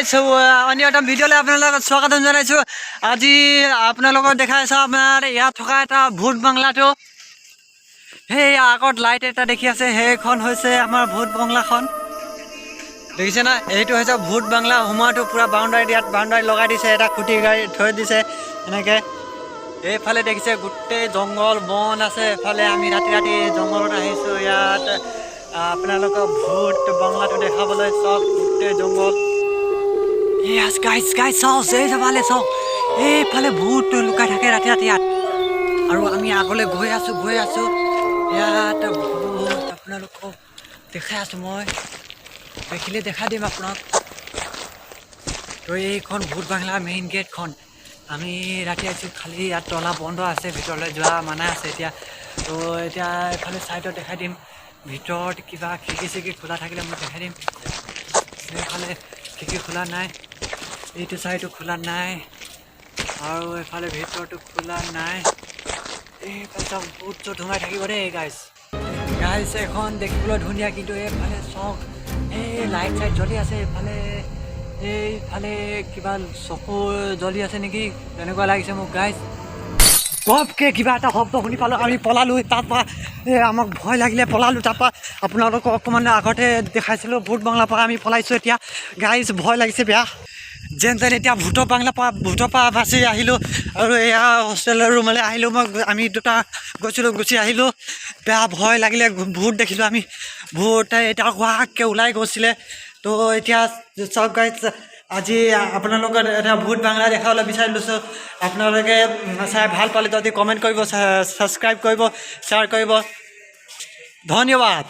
Guys, অন্য এটা ভিডিঅ'লৈ আপোনালোকক স্বাগতম জনাইছোঁ। আজি আপোনালোকক দেখাই আছোঁ আপোনাৰ ইয়াত থকা এটা ভূত বাংলাটো। সেই আগত লাইট এটা দেখি আছে, সেইখন হৈছে আমাৰ ভূত বাংলাখন। দেখিছে না? এইটো হৈছে ভূত বাংলা। সোমোৱাটো পূৰা বাউণ্ডাৰী, ইয়াত বাউণ্ডাৰী লগাই দিছে, এটা খুঁটি গাড়ী থৈ দিছে এনেকৈ। এইফালে দেখিছে, গোটেই জংঘল বন আছে এইফালে। আমি ৰাতি ৰাতি জংঘলত আহিছোঁ ইয়াত আপোনালোকক ভূত বাংলাটো দেখাবলৈ। চব গোটেই জংঘল। য়েছ গাইজ, গাইজ, চাওক, এই ফালে চাওক, এইফালে ভূত লুকাই থাকে ৰাতি ৰাতি ইয়াত। আৰু আমি আগলৈ গৈ আছোঁ, গৈ আছোঁ। ইয়াত ভূত আপোনালোকক দেখাই আছোঁ মই, দেখিলে দেখাই দিম আপোনাক। তো এইখন ভূত বাংলা মেইন গেটখন। আমি ৰাতি আহিছোঁ, খালি ইয়াত তলা বন্ধ আছে, ভিতৰলৈ যোৱা মানা আছে এতিয়া। তো এতিয়া এইফালে ছাইডত দেখাই দিম। ভিতৰত কিবা খিৰিকী চিৰিকী খোলা থাকিলে মই দেখাই দিম। এইফালে খিৰিকী খোলা নাই, এইটো চাইডো খোলা নাই আৰু এইফালে ভিতৰটো খোলা নাই। এইফালে চাওক, ভূত চুত সোমাই থাকিব দেই গাইজ। গাইজ, এখন দেখিবলৈ ধুনীয়া, কিন্তু এইফালে চাওক, এই লাইট চাইট জ্বলি আছে এইফালে। এইফালে কিবা চকু জ্বলি আছে নেকি, তেনেকুৱা লাগিছে মোক। গাইজ, গপকে কিবা এটা শব্দ শুনি পালোঁ, আমি পলালোঁ তাৰপৰা। এই আমাক ভয় লাগিলে, পলালোঁ তাৰপৰা। আপোনালোকক অকণমান আগতে দেখাইছিলোঁ, ভূত বাংলাৰ পৰা আমি পলাইছোঁ এতিয়া। গাইজ, ভয় লাগিছে বেয়া। যেন তেন এতিয়া ভূতৰ বাংলাৰ পৰা, ভূতৰ পৰা বাচি আহিলোঁ আৰু এয়া হোষ্টেলৰ ৰুমলৈ আহিলোঁ মই। আমি দুটা গৈছিলোঁ, গুচি আহিলোঁ। বেয়া ভয় লাগিলে, ভূত দেখিলোঁ আমি। ভূত এতিয়া হোৱাকৈ ওলাই গৈছিলে। তো এতিয়া চাওক গাইজ, আজি আপোনালোকৰ এটা ভূত বাংলা দেখাবলৈ বিচাৰি লৈছোঁ। আপোনালোকে চাই ভাল পালে যদি কমেণ্ট কৰিব, ছাবস্ক্ৰাইব কৰিব, শ্বেয়াৰ কৰিব। ধন্যবাদ।